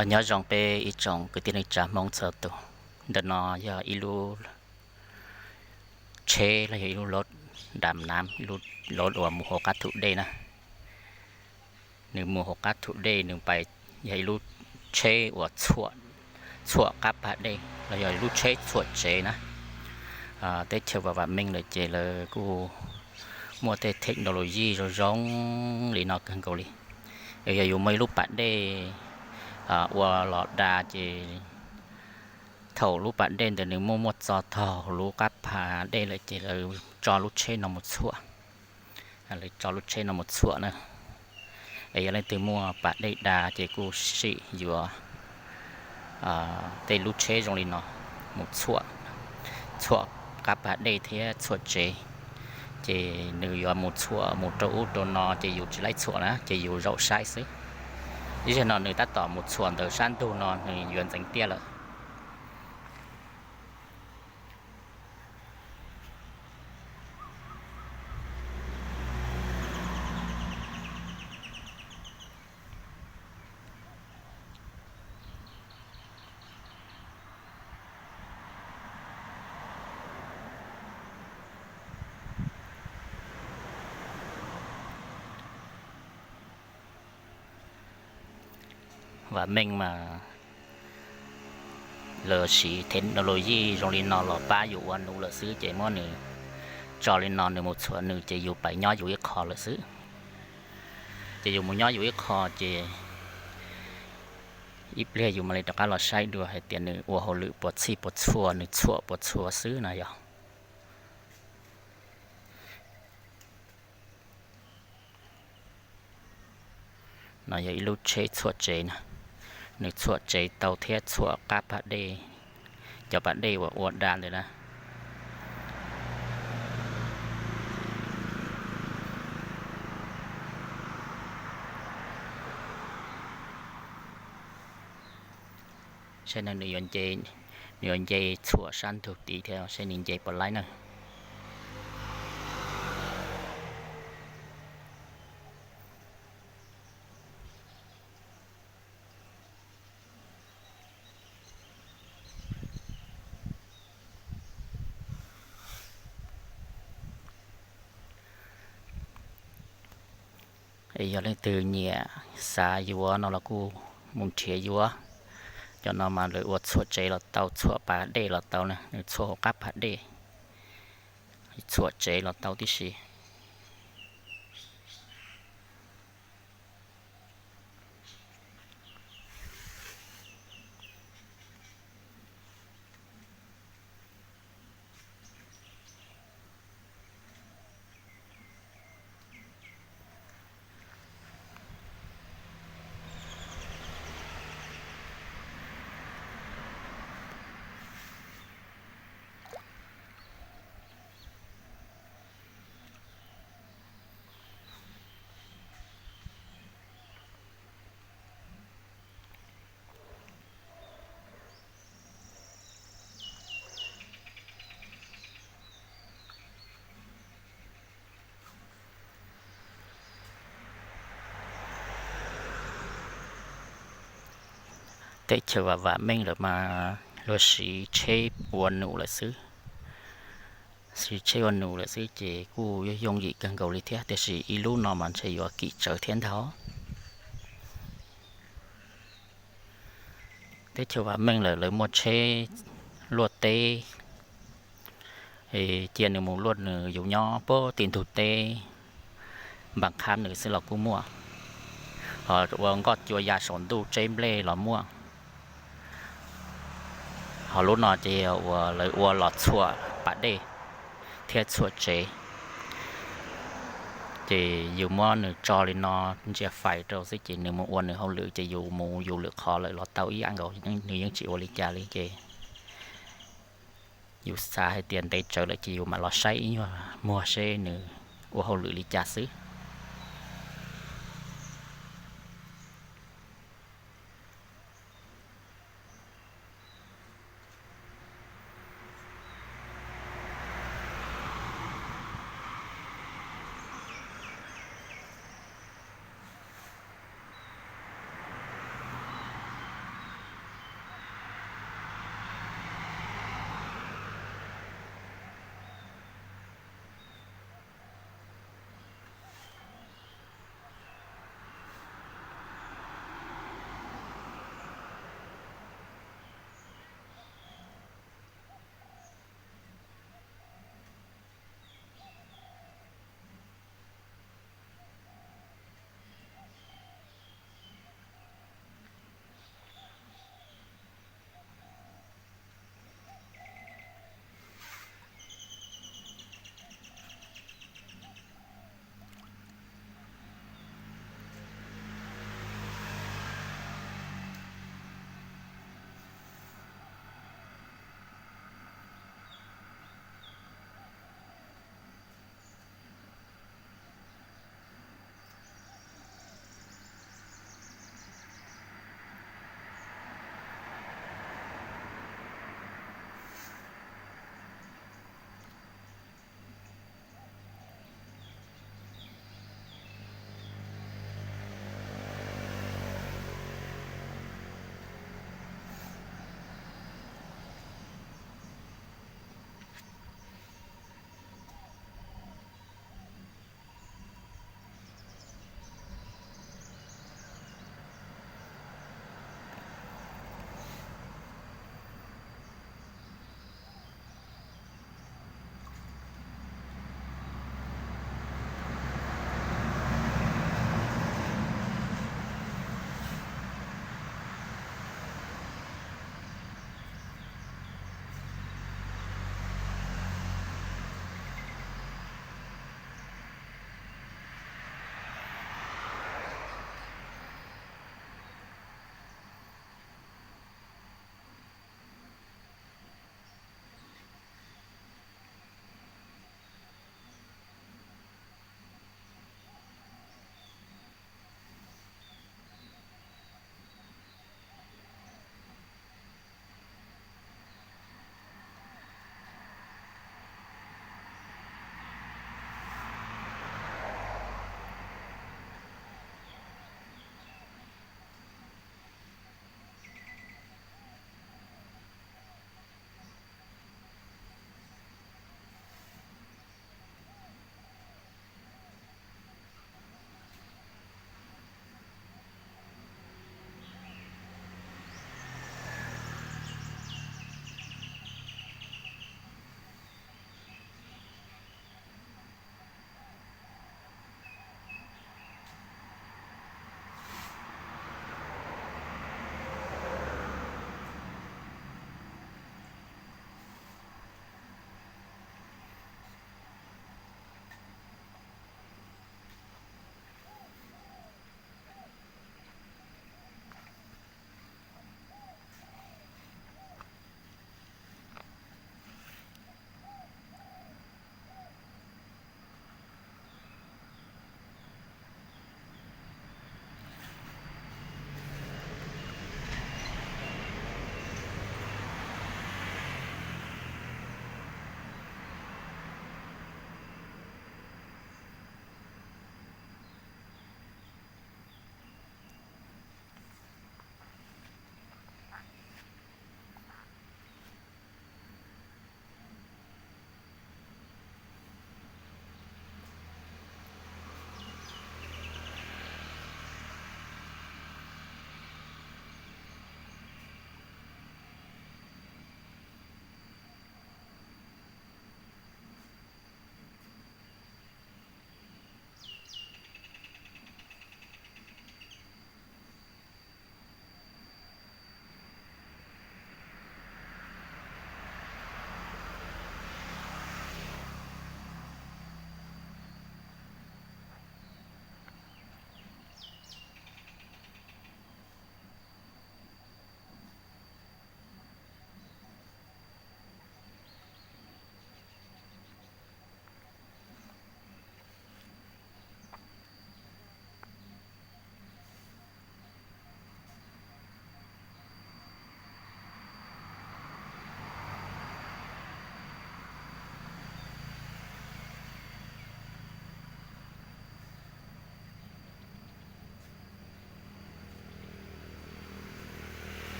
Nyob zoo peb ib tsoom kwv tij neej tsa Hmoob txhua tus. Ntawm no yog ib lub tsheb los yog ib lub lod dam nam, ib lub lod uas mus hauv qab thu dej na. Nws mus hauv qab thu dej, nws pais yog ib lub tsheb uas txhuam qab pas dej los yog ib lub tsheb txhuam tsev na. Teb chaws vam vam meej lawm ces lawv kuj muaj tej technology zoo zoo li no kawg nkaus li. Yog yus muaj ib lub pas dej ua los da ces thaum lub pas dej ntawd nws muaj muaj txog thaum lub qab pas dej lawm ces lawv tso lub tsheb no mus txhuam. Lawv tso lub tsheb no mus txhuam na. Es yog leej twg muaj pas dej da ces kuj sim yuav tej lub tsheb zoo li no mus txhuam, txhuam qab pas dej thiab txhuam tsev. Ces nws yuav mus txhuam mus rau ub rau no ces yus tsis laib txhuam na, ces yus zaum saib xwb. Ib zaug no nws tab tom mus txhuam ntawm sab ntug no nws yuav ntxeev tiaj lawm. Vam meej mas lawv siv technology zoo li no los pab yus ua num lawm xwb, ces muab nws tso li no nws mus txhuam nws ces yus pais nyob yus ib qho lawm xwb. Ces yus mus nyob yus ib qho ces ib pliag yus mam li rov qab los saib dua hais tias nws ua hauj lwm puas txhij puas txhua, nws txhuam puas txhua xwb no yog. No yog ib lub tsheb txhuam tsev na, nws txhuam tsev tau thiab txhuam qab pas dej, cov pas dej uas ua da ntawd na. Saib no nws yuav nce txhuam sab ntug tid thiab saib nws nce puas laib na. Es yog leej twg nyiam xav yuav no los kuj mus nrhiav yuav. Cov no mas lawv ua txhuam tsev los tau, txhuam pas dej los tau na, nws txhuam hauv qab pas dej, txhuam tsev los tau tib si. Teb chaws vam vam meej lawm mas luag siv tsheb ua num lawm xwb. Siv tsheb ua num lawm xwb ces kuj yooj yim kawg nkaus li thiab, tiam sis ib lub no mas ntshe yuav kim tsawv thiab ntag. Teb chaws vam meej lawm lawv muaj tsheb luaj teb, cia nws mus luaj nws, yus nyob puag tim ntug teb npam qhab nws xwb los kuj muaj, ho ua nkoj cua ya saum ntuj tseb nplej los muaj. Ho lub no ces uas lawv ua los txhuam pas dej thiab txhuam tsev. Ces yus muab nws tso li no ntsia fais rau xwb ces nws mus ua nws hauj lwm, ces yus mus yus lwm qhov lawm los tau ib yam nkaus, nws yeej tsis ua li cas li. Ces yus xav hais tias ntev tsawv lawm ces yus mam los saib ib nyuag muag seb nws ua hauj lwm li cas xwb.